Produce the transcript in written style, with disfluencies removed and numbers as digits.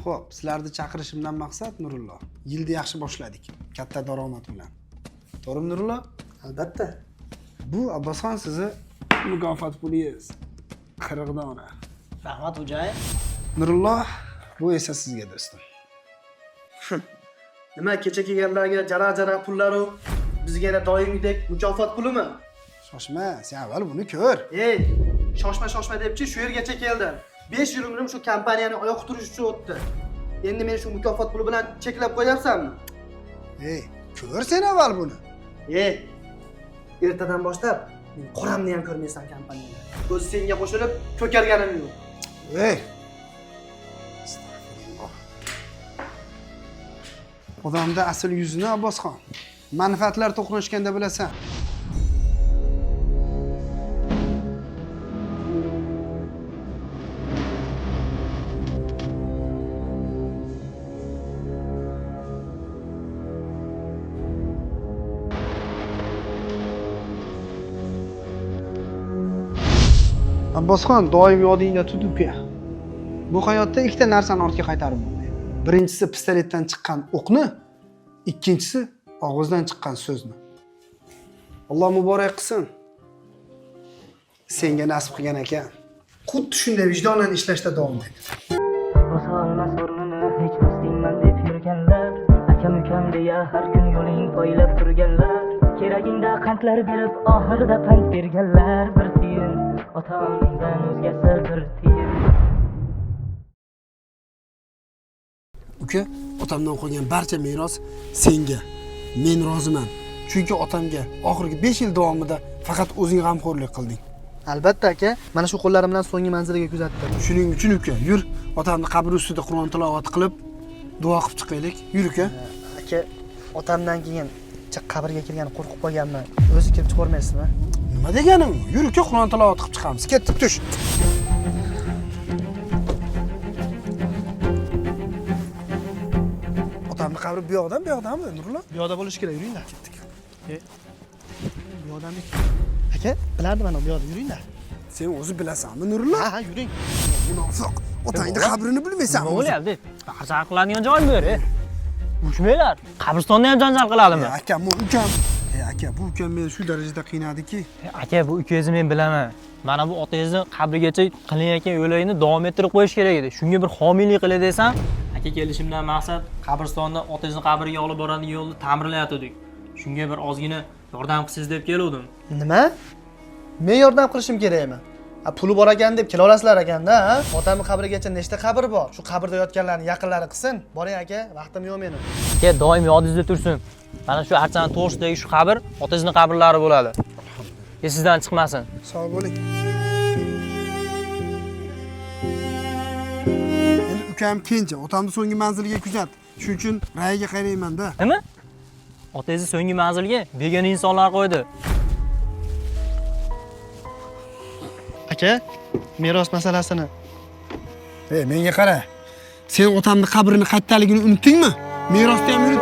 Xo'p, sizlarni chaqirishimdan maqsad Nurullo. Yilni yaxshi boshladik, katta daromad bilan. To'g'rimi Nurullo? Albatta. Bu Abbosxon sizni mukofot pulingiz. 40 dona. Rahmat xo'jayin. Nurullo, bu esa sizga do'stim. Nima kecha kelganlarga jara-jara pullaru bizga yana doimgidek mukofot pulimi? Shoshma, sen avval buni ko'r. Ey, shoshma shoshma debchi shu yergacha keldim. 5 yil umrim shu kompaniyani oyoq turish uchun o'tdi. Endi meni shu mukofot puli bilan cheklab qo'yapsanmi? Ey, ko'r sen avval buni. Ey, ertadan boshlab men qoramni ham ko'rmaysan kompaniyada. O'zi senga qo'shilib ko'karganim yo'q. Ey. Astag'firulloh. Odamda asl yuzini Abbosxon manfaatlar to'qnashganda bilasan. Abbosxon doim yodingda tut uka. Bu hayotda ikkita narsani ortga qaytarib bo'lmaydi. Birinchisi pistoletdan chiqqan o'qni, ikkinchisi og'izdan chiqqan so'zni. Alloh muborak qilsin. Senga nasib qilgan ekan. Xuddi shunday vijdonan ishlashda davom et. Bosolmas o'rnini hech do'stingman deb yurganlar, akam ukam deya har kun yo'ling poylab turganlar, keragingda qandlar berib oxirida pand berganlar, bir tiyin ota onangdan o'zgasi bir tiyin. Uka, otamdan qolgan barcha meros senga. Men roziman. Chunki otamga oxirgi 5 yil davomida faqat o'zing g'amxo'rlik qilding. Albatta aka, mana shu qo'llarim bilan so'nggi manziliga kuzatdim. Shuning uchun uka, yur, otamni qabri ustida Qur'on tilovat qilib, duo qilib chiqaylik. Yur uka. Aka, otamdan keyin qabrga kirgani qo'rqib qolganman. O'zi kirib chiqarmaysizmi? Nima deganim? Yur uka, Qur'on tilovat qilib chiqamiz. Ketdik, tush. Otamni qabri bu yoqdan, bu yoqdanmi, Nurullo? Bu yoqda bo'lishi kerak, yuringlar. Ketdik. Bu yoqdanmi? Aka, bilardim mana bu yoqda, yuringlar. Sen o'zi bilasanmi, Nurullo? Ha, ha, yuring. Munofiq. Otangni qabrini bilmaysanmi? Nima bo'lyapti? Janjal qiladigan joy bu yer. Urushmanglar. Qabristonda ham janjal qiladimi? Aka, bu ukam. Aka, bu ukam meni shu darajada qiynadiki. Aka, bu ukangizni men bilaman. Mana bu otangizni qabrigacha qilinayotgan yo'lakni davom ettirib qo'yish kerak edi. Shunga bir homiylik qilay desam, aka kelishimdan maqsad qabristonda otangizni qabriga olib boradigan yo'lni ta'mirlayotgandik. Shunga bir ozgina yordam qilsangiz deb keluvdim. Nima? Men yordam qilishim kerakmi? A, puli bor ekan deb kela olasizlar ekanda, ha? Otamni qabrigacha nechta qabr bor? Shu qabrda yotganlarni yaqinlari qilsin. Boring aka, vaqtim yo'q meni. Aka, doim yodingizda tursin. Mana shu archani to'g'risidagi shu qabr otangizni qabrlari bo'ladi. Esingizdan chiqmasin. Sog' bo'ling. Endi ukam kenja, otamni so'nggi manziliga kuzat. Shuning uchun rayiga qarayman-da. Nima? Otangizni so'nggi manzilga begona insonlar qo'ydi. Aka, meros masalasini. Ey, menga qara. Sen otamni qabrini qayerdaligini unutdingmi? Merosni ham unutding.